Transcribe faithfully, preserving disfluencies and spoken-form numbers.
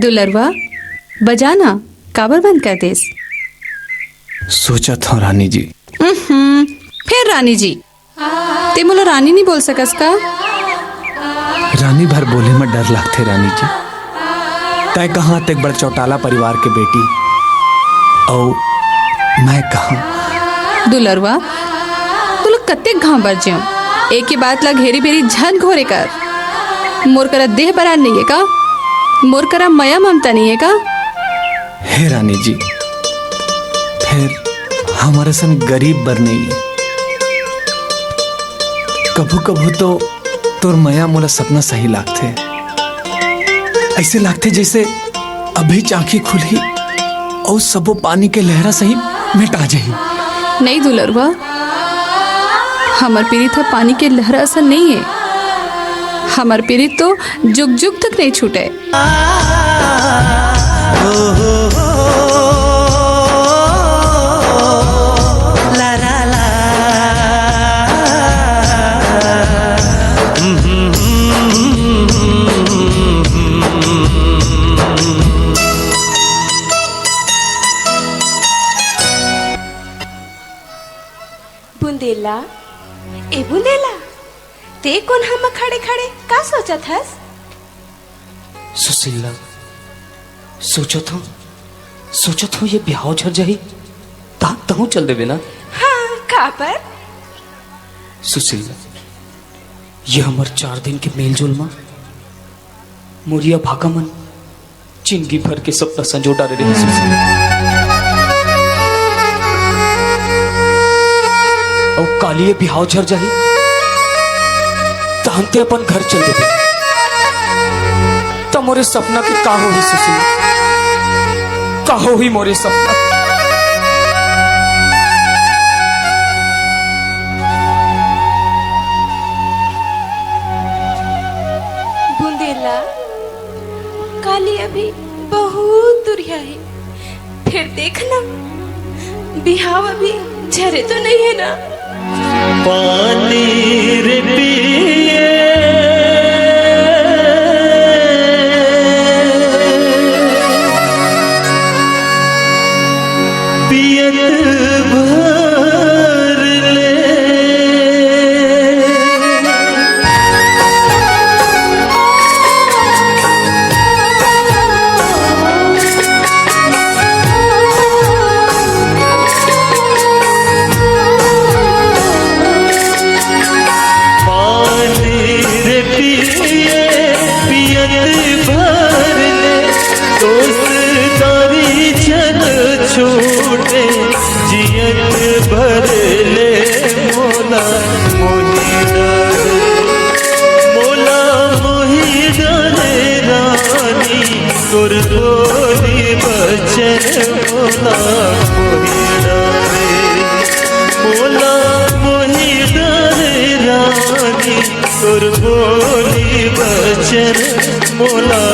दुलरवा, बजा ना, काबर बंद कर देस? सोचत हंव रानी जी। उहुं, फेर रानी जी। तें मोला रानी नहीं बोल सकस का? रानी भर बोले म डर लगथे रानी जी। तैं कहां अतेक बड़ चौटाला परिवार के बेटी, अउ मैं कहां? दुलरवा, तोला कतेक घांव बर जेंव, एके बात ला घेरी बेरी झन घोरे कर। मोर करा देह बरान नइये का? मोर करा मया ममता नइये का? हे रानी जी, फेर हमर असन गरीब बर नइये। कभू-कभू तो तोर मया मोला सपना सही लागथे। अइसे लागथे जइसे अभी आंखी खुलही अउ सबो पानी के लहरा सही मेटा जाही। नहीं दुलरवा, हमर पीरित ह पानी के लहरा असन नइये। हमर पीरित तो जुग-जुग तक नइ छूटय। बुंदेला, ए बुंदेला, तें कोन हमा खड़े-खड़े का सोचत हस? सुशीला, सोचत हंव, सोचत हंव ये बिहाव झर जाही, त तहूं चल देबे ना? हां, काबर? सुशीला, ये हमर चार दिन के मेलजोल म मोर ये अभागा मन जिनगी भर के सपना संजो डारे रहिस। अउ काली ये बिहाव झर जाही, तहन तें अपन घर चल देबे। त मोरे सपना के का होही सुशीला? का होही मोरे सपना? बुंदेला, काली अभी बहुत दुरिहा हे। फेर देखना, बिहाव अभी झरे तो नइये ना? पानी रे पिए, पियत भर ले। पानी रे पिए, पियत भर ले, दोस्तारी झन छूटे, जियत भर ले मोला मोही डारे, मोला मोही डारे रानी, तोर बोली बचन मोला मोही डारे, मोला मोही डारे रानी, तोर बोली बचन मोला